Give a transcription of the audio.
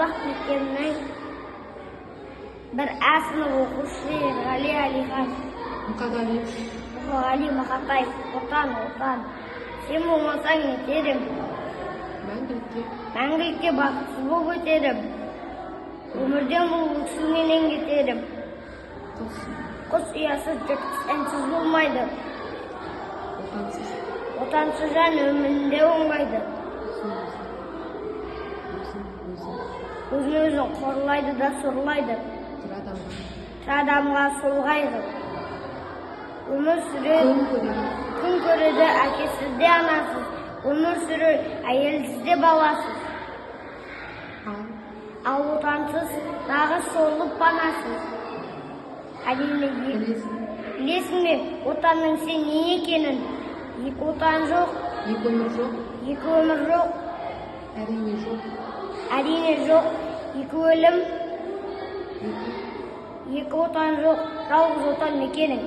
Балбақ мектебінің 1А сынып оқушысы Ерғали Әлихан. Мұқағали. Мұқағали Мақатаев. Отан, Отан, сен болмасаң нетер ем? Мәңгілікке. Мәңгілікке бақытсыз болып өтер ем. Өмірден бұл өксуменен кетер ем. Құс. Құс ұясы жыртқыш әнсіз болмайды. Отансыз. Отансыз жан өмірінде оңбайды. Өзін өзі. Өзін өзі қорлайды да сорлайды. Тірі адамға. Тірі адамға сол қайғы. Өмір сүрер. Күн көреді. Күн көреді әкесіз де анасыз, өмір сүрер әйелсіз де баласыз. Ал. Ал отансыз нағыз сорлы панасыз. Әрине. Білесің. Білесің бе отанның сен не екенін? Екі отан жоқ. Екі өмір жоқ. Екі өмір жоқ. Әрине жоқ. Әрине жоқ. Екі өлім. Екі. Екі отан жоқ, жалғыз отан мекенің.